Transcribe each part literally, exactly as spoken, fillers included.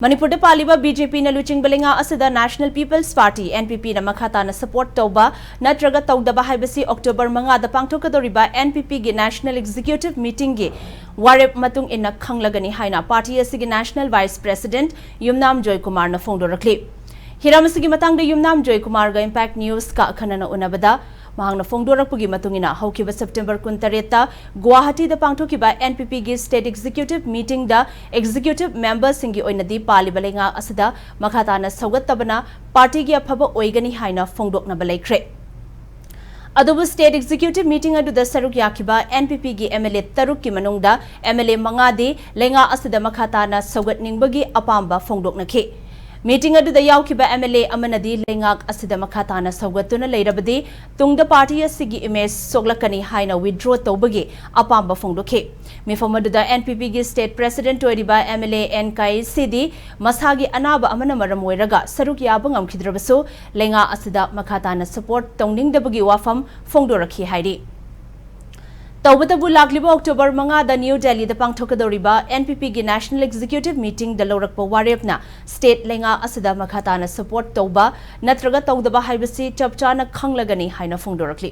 ꯃꯅꯤꯄꯨꯔꯗ ꯄꯥꯜꯂꯤꯕ B J ꯄꯤꯅ ꯂꯨꯆꯤꯡꯕ ꯂꯩꯉꯥꯛ ꯑꯁꯤꯗ National People's Party, N P P, ꯅ ꯃꯈꯥ ꯇꯥꯅ support ꯇꯧꯕ ꯅꯠꯇ꯭ꯔꯒ ꯇꯧꯗꯕ ꯍꯥꯏꯕꯁꯤ October ꯃꯉꯥꯗ ꯄꯥꯡꯊꯣꯛꯀꯗꯧꯔꯤꯕ N P P ꯒꯤ National Executive Meeting ꯒꯤ ꯋꯥꯔꯦꯞ ꯃꯇꯨꯡ ꯏꯟꯅ ꯈꯪꯂꯒꯅꯤ ꯍꯥꯏꯅ party ꯑꯁꯤꯒꯤ National Vice President ꯌꯨꯝꯅꯥꯝ ꯖꯣꯏꯀꯨꯃꯥꯔꯅ ꯐꯣꯡꯗꯣꯔꯛꯂꯤ꯫ ꯍꯤꯔꯝ ꯑꯁꯤꯒꯤ ꯃꯇꯥꯡꯗ ꯌꯨꯝꯅꯥꯝ ꯖꯣꯏꯀꯨꯃꯥꯔꯒ Impact News ꯀ ꯑꯈꯟꯅꯅ ꯎꯅꯕꯗ ꯃꯍꯥꯛꯅ ꯐꯣꯡꯗꯣꯔꯛꯄꯒꯤ ꯃꯇꯨꯡ ꯏꯟꯅ, ꯍꯧꯈꯤꯕ September ꯀꯨꯟꯇꯔꯦꯠꯇ ꯒꯨꯋꯥꯍꯥꯇꯤꯗ ꯄꯥꯡꯊꯣꯛꯈꯤꯕ N P P ꯒꯤ State Executive Meeting ꯗ Executive Member ꯁꯤꯡꯒꯤ ꯑꯣꯏꯅꯗꯤ ꯄꯥꯜꯂꯤꯕ ꯂꯩꯉꯥꯛ ꯑꯁꯤꯗ ꯃꯈꯥ ꯇꯥꯅ ꯁꯧꯒꯠꯇꯕꯅ party ꯒꯤ ꯑꯐꯕ ꯑꯣꯏꯒꯅꯤ ꯍꯥꯏꯅ ꯐꯣꯡꯗꯣꯛꯅꯕ ꯂꯩꯈ꯭ꯔꯦ꯫ ꯑꯗꯨꯕꯨ State Executive Meeting ꯑꯗꯨꯗ ꯁꯔꯨꯛ ꯌꯥꯈꯤꯕ N P P ꯒꯤ M L A ꯇꯔꯨꯛꯀꯤ ꯃꯅꯨꯡꯗ M L A ꯃꯉꯥꯗꯤ ꯂꯩꯉꯥꯛ ꯑꯁꯤꯗ ꯃꯈꯥ ꯇꯥꯅ ꯁꯧꯒꯠꯅꯤꯡꯕꯒꯤ ꯑꯄꯥꯝꯕ ꯐꯣꯡꯗꯣꯛꯅꯈꯤ꯫ Meeting ꯑꯗꯨꯗ ꯌꯥꯎꯈꯤꯕ M L A ꯑꯃꯅꯗꯤ ꯂꯩꯉꯥꯛ ꯑꯁꯤꯗ ꯃꯈꯥ ꯇꯥꯅ ꯁꯧꯒꯠꯇꯨꯅ ꯂꯩꯔꯕꯗꯤ ꯇꯨꯡꯗ party ꯑꯁꯤꯒꯤ image ꯁꯣꯛꯂꯛꯀꯅꯤ ꯍꯥꯏꯅ withdraw ꯇꯧꯕꯒꯤ ꯑꯄꯥꯝꯕ ꯐꯣꯡꯗꯣꯛꯈꯤ꯫ ꯃꯤꯐꯝ ꯑꯗꯨꯗ N P P ꯒꯤ State President ꯑꯣꯏꯔꯤꯕ M L A N ꯀꯥꯏꯁꯤꯗꯤ ꯃꯁꯥꯒꯤ ꯑꯅꯥꯕ ꯑꯃꯅ ꯃꯔꯝ ꯑꯣꯏꯔꯒ ꯁꯔꯨꯛ ꯌꯥꯕ ꯉꯝꯈꯤꯗ꯭ꯔꯕꯁꯨ, ꯂꯩꯉꯥꯛ ꯑꯁꯤꯗ ꯃꯈꯥ ꯇꯥꯅ support ꯇꯧꯅꯤꯡꯗꯕꯒꯤ ꯋꯥꯐꯝ ꯐꯣꯡꯗꯣꯔꯛꯈꯤ ꯍꯥꯏꯔꯤ꯫ ꯇꯧꯕꯇꯕꯨ ꯂꯥꯛꯂꯤꯕ October ꯃꯉꯥꯗ New Delhi ꯗ ꯄꯥꯡꯊꯣꯛꯀꯗꯧꯔꯤꯕ N P P ꯒꯤ National Executive Meeting ꯗ ꯂꯧꯔꯛꯄ ꯋꯥꯔꯦꯞꯅ state ꯂꯩꯉꯥꯛ ꯑꯁꯤꯗ ꯃꯈꯥ ꯇꯥꯅ support ꯇꯧꯕ ꯅꯠꯇ꯭ꯔꯒ ꯇꯧꯗꯕ ꯍꯥꯏꯕꯁꯤ ꯆꯞ ꯆꯥꯅ ꯈꯪꯂꯒꯅꯤ ꯍꯥꯏꯅ ꯐꯣꯡꯗꯣꯔꯛꯂꯤ꯫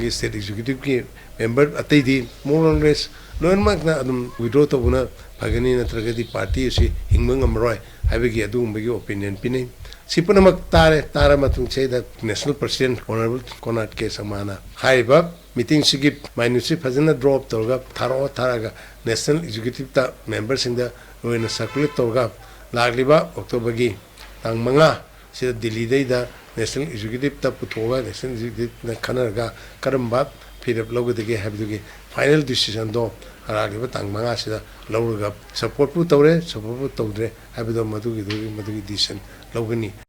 ꯒꯤ State Executive ꯀꯤ member ꯑꯇꯩꯗꯤ more or less ꯂꯣꯏꯅꯃꯛꯅ ꯑꯗꯨꯝ withdraw ꯇꯧꯕꯅ ꯐꯒꯅꯤ, ꯅꯠꯇ꯭ꯔꯒꯗꯤ party ꯑꯁꯤ ꯍꯤꯡꯕ ꯉꯝꯃꯔꯣꯏ ꯍꯥꯏꯕꯒꯤ ꯑꯗꯨꯒꯨꯝꯕꯒꯤ opinion ꯄꯤꯅꯩ꯫ ꯁꯤ ꯄꯨꯝꯅꯃꯛ ꯇꯥꯔꯦ, ꯇꯥꯔ ꯃꯇꯨꯡꯁꯤꯗ National President Honorable Conrad K ꯁꯪꯃꯥꯅ ꯍꯥꯏꯔꯤꯕ meeting ꯁꯤꯒꯤ minute ꯁꯤ ꯐꯖꯅ draw up ꯇꯧꯔꯒ ꯊꯥꯔꯛꯑꯣ, ꯊꯥꯔꯛꯑꯒ National Executive ꯇ member ꯁꯤꯡꯗ ꯂꯣꯏꯅ circulate ꯇꯧꯔꯒ ꯂꯥꯛꯂꯤꯕ October ꯒꯤ ꯇꯥꯡ ꯃꯉꯥ ꯁꯤꯗ ꯗꯤꯜꯂꯤꯗꯩꯗ National Executive ꯇ ꯄꯨꯊꯣꯛꯑꯒ National Executive ꯅ ꯈꯟꯅꯔꯒ ꯀꯔꯝꯕ ꯐꯤꯔꯦꯞ ꯂꯧꯒꯗꯒꯦ ꯍꯥꯏꯕꯗꯨꯒꯤ final decision ꯗꯣ ꯂꯥꯛꯂꯤꯕ ꯇꯥꯡ ꯃꯉꯥ ꯁꯤꯗ ꯂꯧꯔꯒ support ꯄꯨ ꯇꯧꯔꯦ, support ꯄꯨ ꯇꯧꯗ꯭ꯔꯦ ꯍꯥꯏꯕꯗꯣ ꯃꯗꯨꯒꯤꯗꯨꯒꯤ, ꯃꯗꯨꯒꯤ decision ꯂꯧꯒꯅꯤ꯫